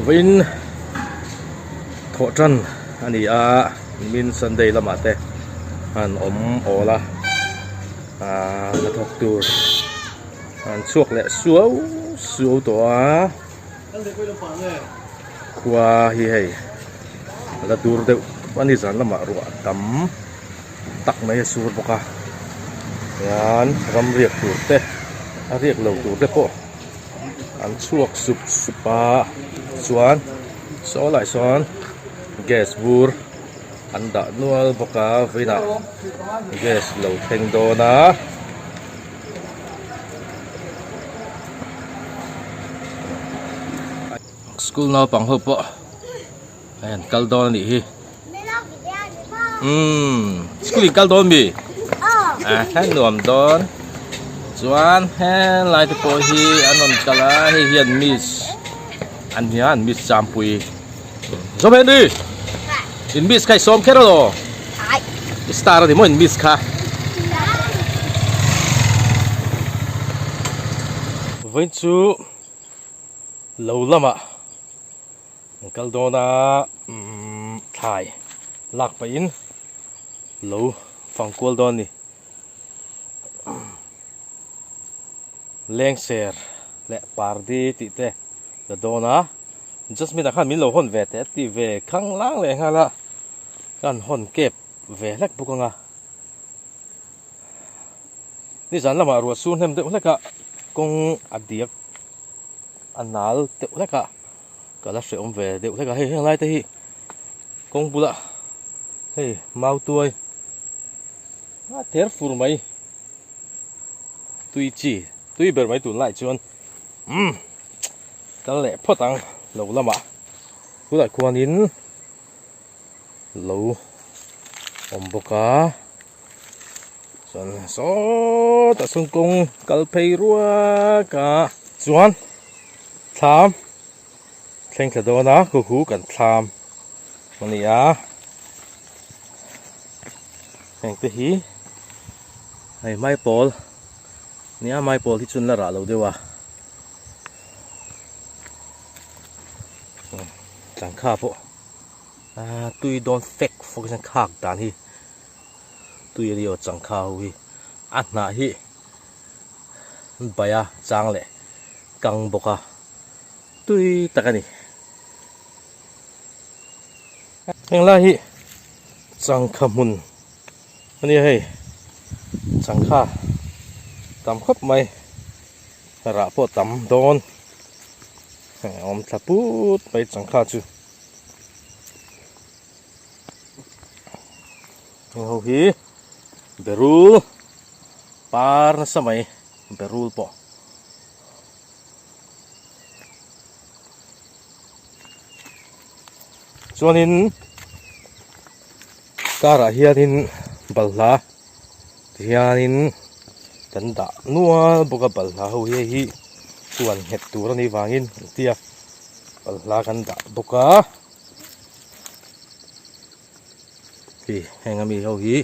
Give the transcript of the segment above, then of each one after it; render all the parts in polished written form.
Vawiin thawh tan a ni a nimin sunday lamah te an awm awl a ahh hnathawk tur an chhuak leh suau suau tawh a khua hi hei a la dur deuh a ni zan lamah ruah a tam tak mai a sur bawk a hian ram riak tur te a riak lo tur te pawh an chhuak sup sup a chuan saw lai sawn gas bur an dah nual bawk a vawiinah gas lo thleng dawn a. School naupang ho pawh hei an kal dawn a nih hi umm school in kal dawn mi a nuam dawn chuan helai te pawh hi an rawn kal a hei hian miss an nia an miss champui zawm hen ri in miss kha i sawm kher elaw i star a ni maw in miss kha vawiin chu lo lamah. An kal dawn a umm thlai lak pahin lo fang kual dawn a ni. Lengser leh pardi tih te la dawn a Jasmine ah khan min lo hawn ve teh a ti ve khang lang leh nghal a ka han hawn kep ve hlek bawk ang a. Nizan lamah ruah sur hnem deuh hlek a kawng a diak. A nal deuh hlek a ka la hrehawm ve deuh hlek a hei heng lai te hi kawng bulah hei mau tuai a ther fur mai tui chi tui ber mai tun lai chuan umm kal leh phawt ang lo lamah tunah khuanin lo awm bawk a chuan sawtah sawn kawng kal phei ruak a chuan thlam thleng thla dawn a khu khu kan thlam a ni a heng te hi hei maipawl nia maipawl hi chu an la rah lo deuh a tangkha pawh. Aaa tui dawn fek fawk hian khak dan hi tui a ni aw changkha ho hi a hnah hi an baih a chang leh kang bawk a tui tak a ni heng lai hi changkha hmun a nia hei changkha tam khawp mai rah pawh tam dawn hei a awm thla put mai changkha chu. Heng ho hi berul par nasa mai berul pawh chuanin car ah hianin balhla tihianin kan dah nual bawk a balhla ho hi hei hi huan nghet tur a nih vangin an ti a. Balhla kan dah bawk a hi heng ami ho hi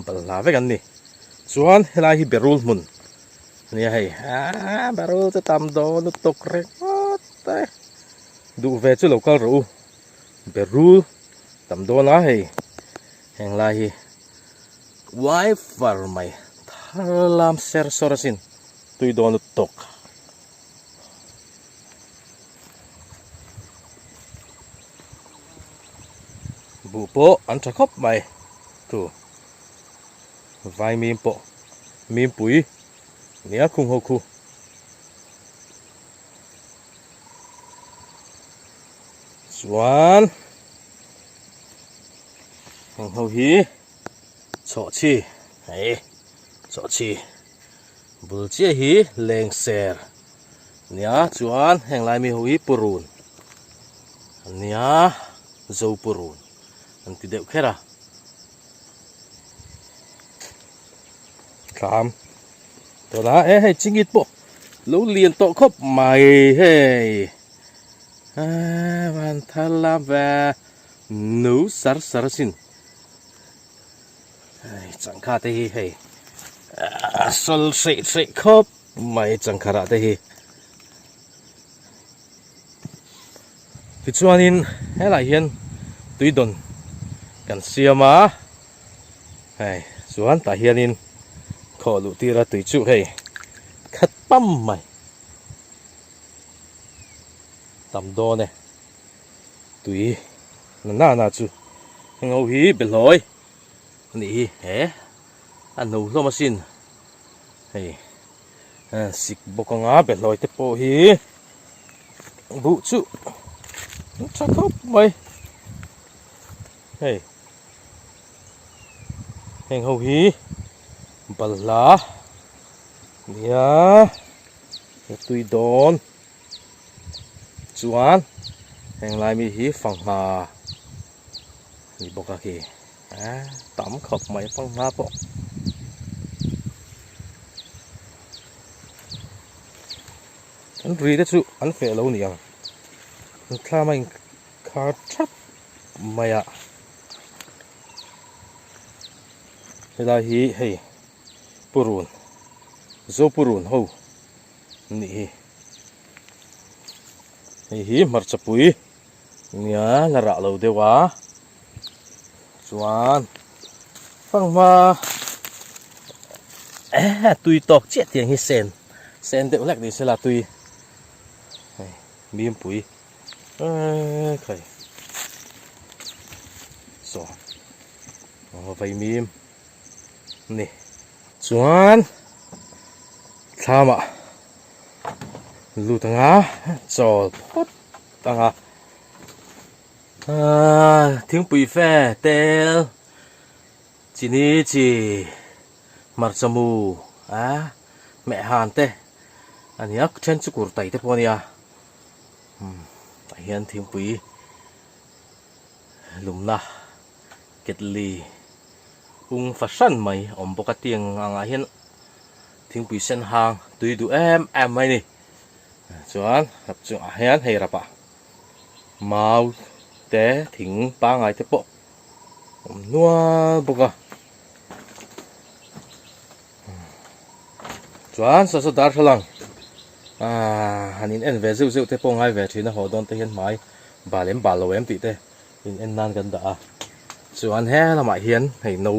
balhla vek an ni chuan helai hi berul hmun a nia hei aaa berul chu tam dawn lutuk ringawt e duh ve chu lo kal rawh u berul tam dawn a hei heng lai hi uai far mai thar lam ser sawr asin tui dawn lutuk. Buh pawh an tha khawp mai tu vai mim pawh mimpui nia khung ho khu chuan heng ho hi chhawhchhi hei chhawhchhi bul chiah hi lengser. Nia chuan heng lai mi ho hi purun an nia zo purun an ti deuh kher a thlam tuna e hei chingit pawh lo lian tawh khawp mai hei a van thar lam ve no sar sar asin hei changkha te hi hei a sawl hreih hreih khawp. Mai changkharah te hi. Tichuanin helaiah hian tui dawn kan siam a, hei chuan tah hianin khawh luh tir a tui chu hei khat pam mai tam dawn e tui na nana chu heng ho hi behlawi a nih hi he a no hlawm asin hei sik bawk anga behlawi te pawh hi buh chu an tha khawp mai hei heng ho hi balhla nia tui dawn chuan heng lai mi hi fangha ni bawk a khi tam khawp mai fangha pawh. An ri te chu an feh lo ni ang an thlam a inkhar thap mai a helai hi hei purun zopurun ho nih hi hei hi hmarcha pui nia la rah lo deuh a chuan fanghma eh tui tawk chiah tiang hi sen sen deuh hlek ni sela tui hei mimpui eee khai saw vai mim ni chuan thlamah lut anga chawl phawt anga Ahh thingpui fe tel chini chi hmarcha mu ah hmeh han te a ni a then chu kur tai te pawh a nia umm tah hian thingpui lumna ketli ung fahran mai a awm bawk a tiang angah hian thingpui sen hang tui duh em em mai a ni chuan rap chungah hian hei rapah. Mau te thing pangai te pawh awm nual bawk a chuan saw saw darthlalang ahh han in en ve zeuh zeuh te pawh ngai ve thin a haw dawn te hian hmai bal em bal lo em tih te in en nan kan dah a chuan he lamah hian hei no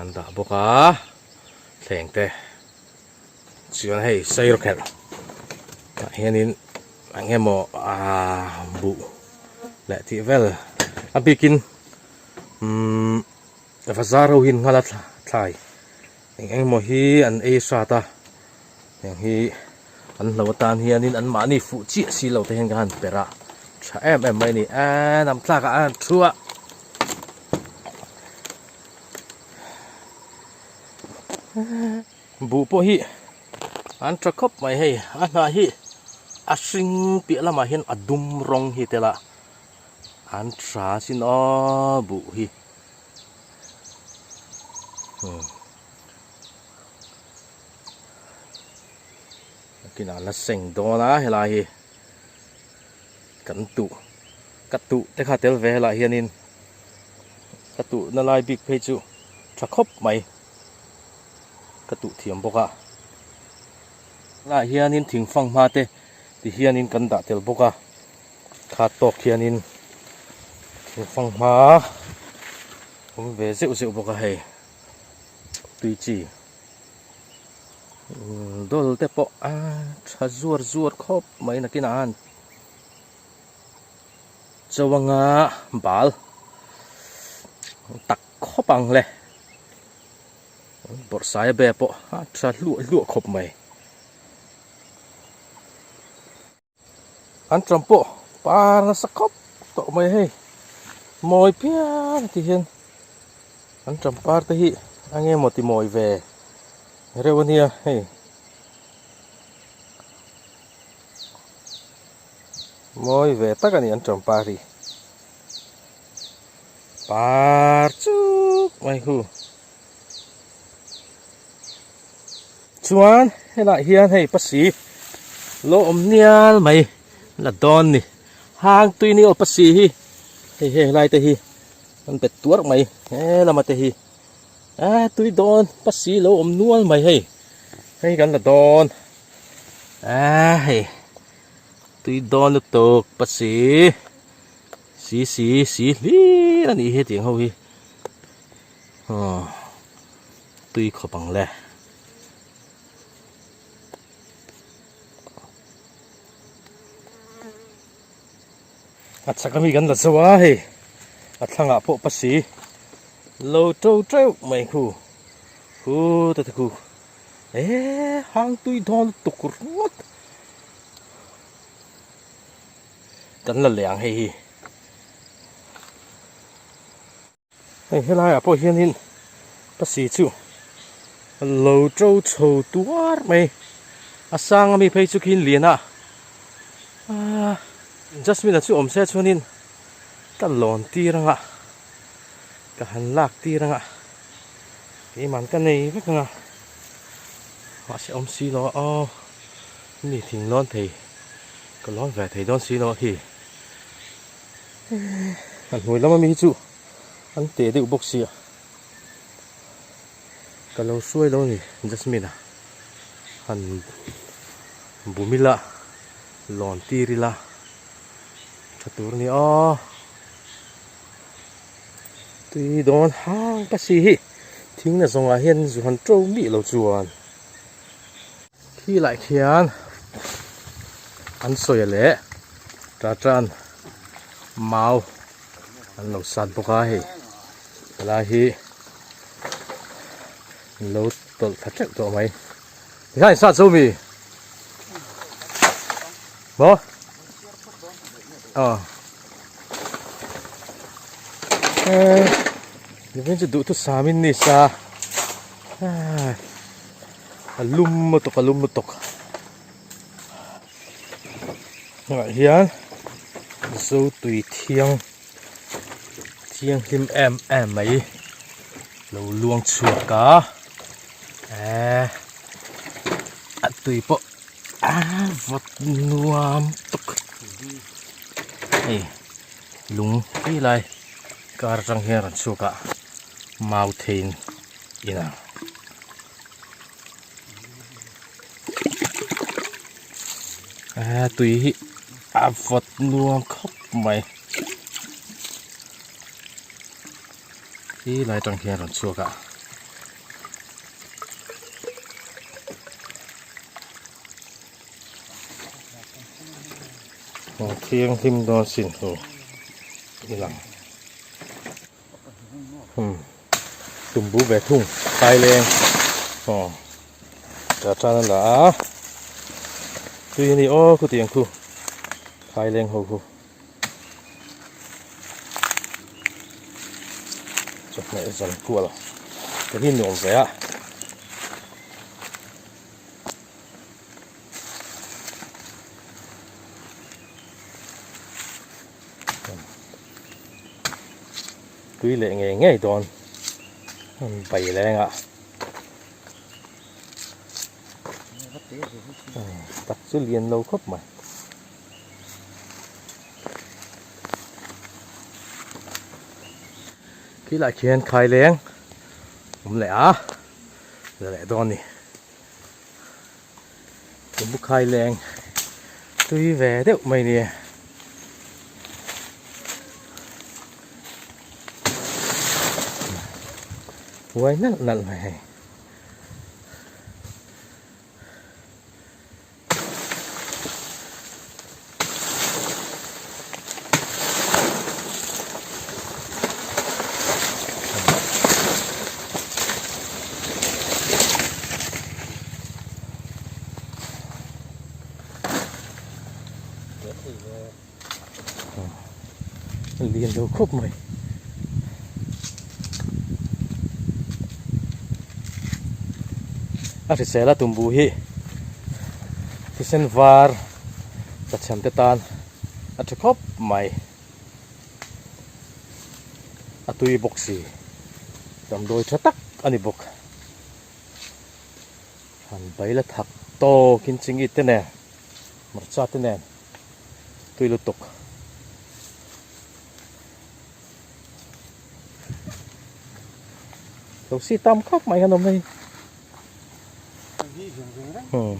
an dah bawk a thleng te. Chuan hei sairawkherh tah hianin eng emaw aaa buh leh tih vel a bikin umm bazar ho hian nghal a thlai eng eng emaw hi an ei hrat a heng hi an hlo atan hianin an mahni fuh chiah si lo te hian ka han perh a tha em em mai a ni eee hnam tlak ah a han thu a. Buh pawh hi an tha khawp mai hei a hnah hi a hring piah lamah hian a dum rawng hi tel a an tha sin aw buh hi nakinah la seng dawn a helai hi kan tuh ka tuh te kha tel ve helaiah hianin ka tuhna lai bik phei chu tha khawp mai. Ka tuh thiam bawk a lah hianin thing fang hma te ti hianin kan dah tel bawk a kha tawk hianin thing fang hma awm ve zeuh zeuh bawk a hei tui chi dawl te pawh a tha zuar zuar khawp mai nakinah han chaw anga bal tak khawp ang le. Bawrhsaia be pawh a tha hluah hluah khawp mai. An ṭam pawh par nasa khawp tawh mai hei. Mawi phian a ti hian an ṭam par te hi a nge maw ti mawi ve reuh a nia hei. Mawi ve tak a ni an ṭam par hi. Par chuk mai hu. Chuan helaiah hian hei pasi lo awm nial mai la dawn ni. Hang tui ni aw pasi hi hei heng lai te hi an bet tuar mai he lama te hi a tui dawn pasi lo awm nual mai hei hei kan la dawn a hei. Tui dawn lutuk pasi si si si hlir a nih hi hetiang ho hi aw tui khawp ang le. A chak ami kan la zo a hei a thlangah pawh pasi lo to teuh mai khu khu te te khu eee hang tui dawn lutuk ringawt kan la leh ang hei hi. Hei helaiah pawh hianin pasi chu a lo to chho tuar mai a sang ami phei chu khi lian a aaa Jasmine a chu awm se chuanin ka lawn tir anga ka han lak tir anga keimah ka nei vek anga mahse awm si lo a aw mi thing lawn thei ka lawn ve thei dawn si lo a khi. A hnuai lama mi hi chu an teh deuh bawk sia ka lo hruai lo a ni Jasmine a han bum ila lawn tir ila tha tur a ni aw tui dawn hang ka si hi thing na zawngah hian zu han to mih lo chuan Khi lai khian an sawi a leh ta tan mau an lo sat bawk a hei helai hi an lo tawlh thla teuh tawh mai tikhan in sat zo mi maw aw eh nivin chu duhthusam in ni sa ah. A lum lutuk a lum lutuk hnungah hian zo tui thiang thianghlim em em mai lo luang chhuak a eh a tui pawh a vawt nuam tuk hei lung ti lai kar atang hian a rawn chhuak a mau theiin inang. A tui hi a vawt nuam khawp mai khi lai atang hian rawn chhuak a thianghlim dawn sin hu i lang. Hmm tumbu ve thung thaileng aw ta tan a la a tui a ni aw khutiang khu thaileng ho khu chawhmeh zan kual te hi nuam ve a. Tui leh ngei ngei dawn an bai leng a tak chu lian lo khawp mai khi lai khian khai leng awm leh a la leh dawn ni Tumbu khai leng tui ve deuh mai nia. Huai nalh nalh mai hei. Lian lo khawp mai. A hrisel a tumbu hi thisen var tlachham te tan a tha khawp mai. A tui bawk si damdawi tha tak a ni bawk. Han bail a thak tawkin chingit te nen hmarcha te nen tui lutuk. Lo si tam khawp mai han awm hei. Hmm.